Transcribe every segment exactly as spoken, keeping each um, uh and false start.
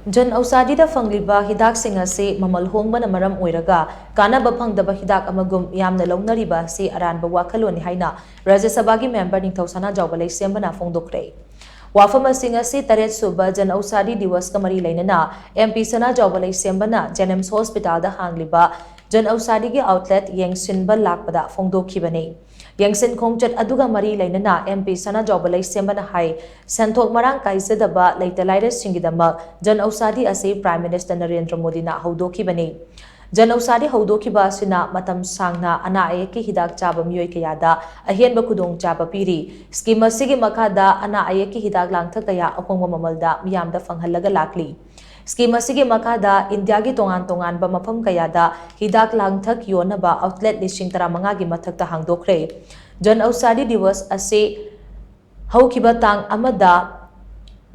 ꯖꯟ ꯑꯧꯁꯥꯗꯤꯗ ꯐꯪꯂꯤꯕ ꯍꯤꯗꯥꯛꯁꯤꯡ ꯑꯁꯤ ꯃꯃꯜ ꯍꯣꯡꯕꯅ ꯃꯔꯝ ꯑꯣꯏꯔꯒ ꯀꯥꯟꯅꯕ ꯐꯪꯗꯕ ꯍꯤꯗꯥꯛ ꯑꯃꯒꯨꯝ ꯌꯥꯝꯅ ꯂꯧꯅꯔꯤꯕ ꯑꯁꯤ ꯑꯔꯥꯟꯕ ꯋꯥꯈꯜꯂꯣꯟꯅꯤ ꯍꯥꯏꯅ ꯔꯥꯖ꯭ꯌ ꯁꯚꯥꯒꯤ ꯃꯦꯝꯕꯔ ꯅꯤꯡꯊꯧ ꯁꯅꯥꯖꯥꯎꯕ ꯂꯩꯁꯦꯝꯕꯅ ꯐꯣꯡꯗꯣꯛꯈ꯭ꯔꯦ꯫ ꯋꯥꯐꯝꯁꯤꯡ ꯑꯁꯤ ꯇꯔꯦꯠ ꯁꯨꯕ ꯖꯟ ꯑꯧꯁꯥꯗꯤ ꯗꯤꯋꯁꯀ ꯃꯔꯤ ꯂꯩꯅꯅ ꯑꯦꯝ ꯄꯤ ꯁꯅꯥꯖꯥꯎꯕ ꯂꯩꯁꯦꯝꯕꯅ ꯖꯦꯅꯤꯝꯁ ꯍꯣꯁꯄꯤꯇꯥꯜꯗ ꯍꯥꯡꯂꯤꯕ ꯖꯟ ꯑꯧꯁꯥꯗꯤꯒꯤ ꯑꯥꯎꯠꯂꯦꯠ ꯌꯦꯡꯁꯤꯟꯕ ꯂꯥꯛꯄꯗ ꯐꯣꯡꯗꯣꯛꯈꯤꯕꯅꯤ꯫ ꯌꯦꯡꯁꯤꯟ ꯈꯣꯡꯆꯠ ꯑꯗꯨꯒ ꯃꯔꯤ ꯂꯩꯅꯅ ꯑꯦꯝ ꯄꯤ ꯁꯅꯥꯖꯥꯎꯕ ꯂꯩꯁꯦꯝꯕꯅ ꯍꯥꯏ, ꯁꯦꯟꯊꯣꯛ ꯃꯔꯥꯡ ꯀꯥꯏꯖꯗꯕ ꯂꯩꯇ ꯂꯥꯏꯔꯁꯤꯡꯒꯤꯗꯃꯛ ꯖꯟ ꯑꯧꯁꯥꯗꯤ ꯑꯁꯤ ꯄ꯭ꯔꯥꯏꯝ ꯃꯤꯅꯤꯁꯇꯔ ꯅꯔꯦꯟꯗ꯭ꯔ ꯃꯣꯗꯤꯅ ꯍꯧꯗꯣꯛꯈꯤꯕꯅꯤ꯫ ꯖꯟ ꯑꯧꯁꯥꯗꯤ ꯍꯧꯗꯣꯛꯈꯤꯕ ꯑꯁꯤꯅ ꯃꯇꯝ ꯁꯥꯡꯅ ꯑꯅꯥ ꯑꯌꯦꯛꯀꯤ ꯍꯤꯗꯥꯛ ꯆꯥꯕ ꯃꯤꯑꯣꯏ ꯀꯌꯥꯗ ꯑꯍꯦꯟꯕ ꯈꯨꯗꯣꯡꯆꯥꯕ ꯄꯤꯔꯤ꯫ ꯁ꯭ꯀꯤꯝ ꯑꯁꯤꯒꯤ ꯃꯈꯥꯗ ꯑꯅꯥ ꯑꯌꯦꯛꯀꯤ ꯍꯤꯗꯥꯛ ꯂꯥꯡꯊꯛ ꯀꯌꯥ ꯑꯍꯣꯡꯕ ꯃꯃꯜꯗ ꯃꯤꯌꯥꯝꯗ ꯐꯪꯍꯜꯂꯒ ꯂꯥꯛꯂꯤ꯫ ꯁ꯭ꯀꯤꯝ ꯑꯁꯤꯒꯤ ꯃꯈꯥꯗ ꯏꯟꯗꯤꯌꯥꯒꯤ ꯇꯣꯉꯥꯟ ꯇꯣꯉꯥꯟꯕ ꯃꯐꯝ ꯀꯌꯥꯗ ꯍꯤꯗꯥꯛ ꯂꯥꯡꯊꯛ ꯌꯣꯟꯅꯕ ꯑꯥꯎꯠꯂꯦꯠ ꯂꯤꯁꯤꯡ ꯇꯔꯥꯃꯉꯥꯒꯤ ꯃꯊꯛꯇ ꯍꯥꯡꯗꯣꯛꯈ꯭ꯔꯦ꯫ ꯖꯟ ꯑꯧꯁꯥꯗꯤ ꯗꯤꯋꯁ ꯑꯁꯤ ꯍꯧꯈꯤꯕ ꯇꯥꯡ ꯑꯃꯗ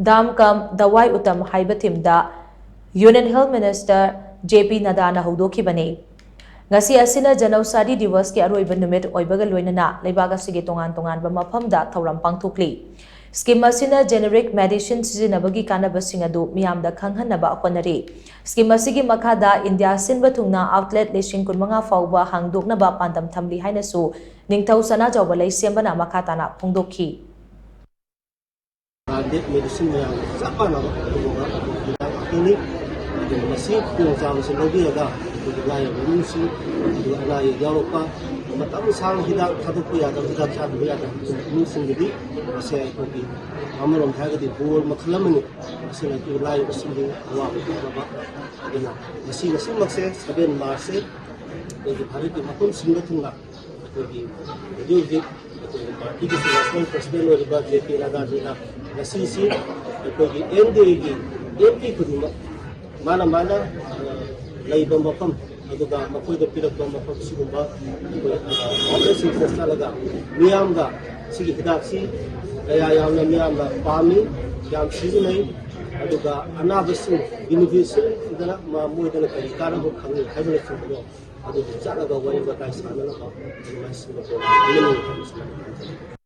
ꯗꯥꯝ ꯀꯝ ꯗꯋꯥꯏ ꯎꯇꯝ ꯍꯥꯏꯕ ꯊꯤꯝꯗ ꯌꯨꯅꯤꯌꯟ ꯍꯦꯜꯊ ꯃꯤꯅꯤꯁꯇꯔ ꯖꯦ ꯄꯤ ꯅꯗꯥꯅ ꯍꯧꯗꯣꯛꯈꯤꯕꯅꯤ꯫ ꯉꯁꯤ ꯑꯁꯤꯅ ꯖꯟ ꯑꯧꯁꯥꯗꯤ ꯗꯤꯋꯁꯀꯤ ꯑꯔꯣꯏꯕ ꯅꯨꯃꯤꯠ ꯑꯣꯏꯕꯒ ꯂꯣꯏꯅꯅ ꯂꯩꯕꯥꯛ ꯑꯁꯤꯒꯤ ꯇꯣꯉꯥꯟ ꯇꯣꯉꯥꯟꯕ ꯃꯐꯝꯗ ꯊꯧꯔꯝ ꯄꯥꯡꯊꯣꯛꯂꯤ꯫ ꯁ꯭ꯀꯤꯝ ꯑꯁꯤꯅ ꯖꯦꯅꯦꯔꯤꯛ ꯃꯦꯗꯤꯁꯤꯟ ꯁꯤꯖꯤꯟꯅꯕꯒꯤ ꯀꯥꯟꯅꯕꯁꯤꯡ ꯑꯗꯨ ꯃꯤꯌꯥꯝꯗ ꯈꯪꯍꯟꯅꯕ ꯍꯣꯠꯅꯔꯤ꯫ ꯁ꯭ꯀꯤꯝ ꯑꯁꯤꯒꯤ ꯃꯈꯥꯗ ꯏꯟꯗꯤꯌꯥ ꯁꯤꯟꯕ ꯊꯨꯡꯅ ꯑꯥꯎꯠꯂꯦꯠ ꯂꯤꯁꯤꯡ ꯀꯨꯟꯃꯉꯥ ꯐꯥꯎꯕ ꯍꯥꯡꯗꯣꯛꯅꯕ ꯄꯥꯟꯗꯝ ꯊꯝꯂꯤ ꯍꯥꯏꯅꯁꯨ ꯅꯤꯡꯊꯧ ꯁꯅꯥꯖꯥꯎꯕ ꯂꯩꯁꯦꯝꯕꯅ ꯃꯈꯥ ꯇꯥꯅ ꯐꯣꯡꯗꯣꯛꯈꯤ꯫ ꯕ꯭ꯔꯥꯟꯗꯦꯗ ꯃꯦꯗꯤꯁꯤꯟ ꯃꯌꯥꯝꯒ ꯆꯞ ꯃꯥꯟꯅꯕ ꯑꯗꯨꯒꯨꯝꯕ ꯍꯤꯗꯥꯛ ꯉꯥꯛꯇꯅꯤ꯫ ꯑꯗꯨꯅ ꯃꯁꯤ ꯈꯨꯗꯣꯡꯆꯥꯕꯁꯤ ꯂꯧꯕꯤꯔꯒ ꯑꯩꯈꯣꯏꯒꯤ ꯂꯥꯏꯔꯕ ꯏꯃꯨꯡꯁꯤꯡ, ꯑꯗꯨꯒ ꯑꯅꯥ ꯑꯌꯦꯛ ꯌꯥꯎꯔꯛꯄ, ꯃꯇꯝ ꯁꯥꯡꯅ ꯍꯤꯗꯥꯛ ꯊꯥꯗꯣꯛꯄ ꯌꯥꯗꯕ, ꯍꯤꯗꯥꯛ ꯆꯥꯗꯕ ꯌꯥꯗꯕ ꯏꯃꯨꯡꯁꯤꯡꯒꯤꯗꯤ ꯃꯁꯤ ꯑꯩꯈꯣꯏꯒꯤ ꯑꯃꯔꯣꯝꯗ ꯍꯥꯏꯔꯒꯗꯤ ꯕꯣꯔ ꯃꯈꯜ ꯑꯃꯅꯤ꯫ ꯃꯁꯤꯅ ꯑꯩꯈꯣꯏ ꯂꯥꯏꯔꯕꯁꯤꯡꯒꯤ ꯑꯋꯥꯕ ꯀꯣꯛꯅꯕ꯫ ꯑꯗꯨꯅ ꯉꯁꯤ, ꯉꯁꯤꯃꯛꯁꯦ ꯁꯚꯦꯟ ꯃꯥꯔꯆꯁꯦ ꯑꯩꯈꯣꯏꯒꯤ ꯚꯥꯔꯠꯀꯤ ꯃꯐꯝ ꯁꯤꯟꯕ ꯊꯨꯡꯅ ꯑꯩꯈꯣꯏꯒꯤ ꯍꯧꯖꯤꯛ ꯍꯧꯖꯤꯛ ꯑꯩꯈꯣꯏꯒꯤ ꯄꯥꯔꯇꯤꯒꯤ ꯅꯦꯁꯅꯦꯜ ꯄ꯭ꯔꯁꯤꯗꯦꯟ ꯑꯣꯏꯔꯤꯕ ꯖꯦ ꯄꯤ ꯅꯗꯥꯖꯤꯅ ꯉꯁꯤꯁꯤ ꯑꯩꯈꯣꯏꯒꯤ ꯑꯦꯟ ꯗꯤ ꯑꯦꯒꯤ ꯑꯦꯝ ꯄꯤ ꯈꯨꯗꯤꯡꯃꯛ ꯃꯥꯅ ꯃꯥꯅ ꯂꯩꯕ ꯃꯐꯝ ꯑꯗꯨꯒ ꯃꯈꯣꯏꯗ ꯄꯤꯔꯛꯄ ꯃꯐꯝ ꯁꯤꯒꯨꯝꯕ ꯑꯩꯈꯣꯏ ꯑꯥꯎꯠꯂꯦꯠꯁꯤꯡꯁꯤꯗ ꯆꯠꯂꯒ ꯃꯤꯌꯥꯝꯒ ꯁꯤꯒꯤ ꯍꯤꯗꯥꯛꯁꯤ ꯀꯌꯥ ꯌꯥꯝꯅ ꯃꯤꯌꯥꯝꯅ ꯄꯥꯝꯃꯤ, ꯌꯥꯝ ꯁꯤꯖꯤꯟꯅꯩ꯫ ꯑꯗꯨꯒ ꯑꯅꯥꯕꯁꯤꯡ ꯕꯤꯅꯤꯐꯤꯁꯔꯤꯗꯅ ꯃꯣꯏꯗꯅ ꯀꯔꯤ ꯀꯥꯟꯅꯕ ꯐꯪꯏ ꯍꯥꯏꯕꯅꯆꯤꯡꯕꯗꯣ ꯑꯗꯨꯕꯨ ꯆꯠꯂꯒ ꯋꯥꯔꯤ ꯋꯥꯇꯥꯏ ꯁꯥꯟꯅꯅꯕ ꯑꯗꯨꯃꯥꯏꯅ ꯁꯤꯟꯕ ꯄ꯭ꯔꯣꯒ꯭ꯔꯥꯝ ꯑꯃꯅꯤ ꯍꯥꯏꯕꯁꯤꯃ ꯑꯩ ꯊꯝꯖꯒꯦ꯫